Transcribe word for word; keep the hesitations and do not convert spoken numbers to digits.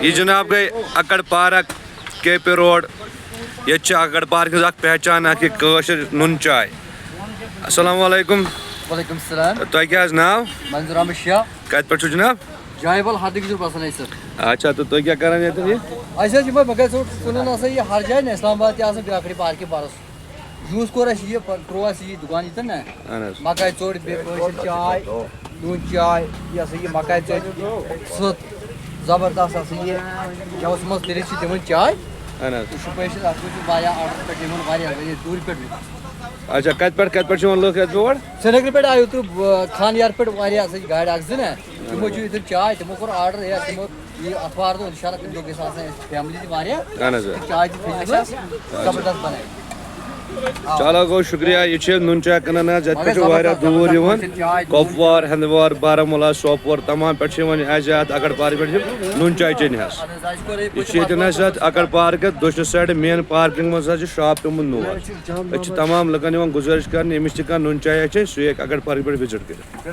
یہِ جناب گٔے اکڑ پارک، کے پی روڈ۔ ییٚتہِ چھِ اکڑ پارکہِ ہٕنٛز اکھ پہچان اکھ، یہِ کٲشِر نُن چاے۔ السلام علیکم۔ وعلیکم السلام۔ تۄہہِ کیٛاہ حظ ناو؟ منظور احمد شاہ۔ کتہِ پٮ۪ٹھ چھُو جناب؟ جایبل ہردک جُر بسان أسۍ۔ اچھا، تہٕ تُہۍ کیٛاہ کران ییٚتٮ۪ن یہِ؟ اَسہِ حظ چھِ یِمے بقٲے ژوٚٹ کٕنان آسان یہِ ہر جایہِ، نہٕ اسلام آباد تہِ آسان بیکری پارکہِ برس۔ یوٗز کوٚر اَسہِ یہِ، پَ-، ترٛوو اَسہِ یہِ دُکان ییٚتٮ۪ن نہ۔ اہن حظ۔ مکاے ژوٚٹ، بیٚیہِ کٲشِر چاے، نوٗن چاے، یہِ ہسا یہِ مکاے ژوٚٹ، سٕژ، زبردست ہسا یہِ۔ جوس منٛز تٔلِتھ چھِ دِوان چاے۔ اہن حظ۔ یہِ چھُ پٲشِس، اَتھ منٛز چھِ واریاہ آرڈر پٮ۪ٹھ یِوان، واریاہ، واریاہ دوٗرِ پٮ۪ٹھ۔ اچھا، کتہِ پٮ۪ٹھ، کتہِ پٮ۪ٹھ چھِ یِوان لُکھ یتھ یور؟ سرینگرٕ پٮ۪ٹھ آیو تہٕ، آ، خان یار پٮ۪ٹھ واریاہ ہسا چھِ گاڑِ اکھ زٕ نہ۔ تِمو چھُ ییٚتٮ۪ن چاے، تِمو کوٚر آرڈر، ہے، تِمو یہِ اتوار دۄہ، انشاءاللہ، تَمہِ دۄہ گژھِ آسٕنۍ اَسہِ فیملی تہِ واریاہ۔ اہن حظ، آ۔ چاے تہِ تھٲیزیو زبردست بنٲوِتھ۔ چلو گوٚو، شُکریہ۔ یہِ چھِ نُن چاے کٕنان حظ، یَتھ پٮ۪ٹھ چھِ واریاہ دوٗر یِوان۔ کۄپوار، ہندوار، بارہمولہ، سوپور، تمام پٮ۪ٹھ چھِ یِوان اَسہِ یَتھ اکڑ پارکہِ پٮ۪ٹھ یِم نُن چاے چیٚنہِ حظ۔ یہِ چھِ ییٚتٮ۪ن حظ اَتھ اکڑ پارکہِ دٔچھنہِ سایڈٕ مین پارکنگ منٛز حظ چھِ شاپ پیوٚمُت نوٹ۔ أسۍ چھِ تمام لُکن یِوان گُزٲرِش کرنہٕ، ییٚمِس تہِ کانٛہہ نُن چاے آسہِ چیٚنۍ، سُہ ہیٚکہِ اکڑ پارکہِ پٮ۪ٹھ وِزٹ کٔرِتھ۔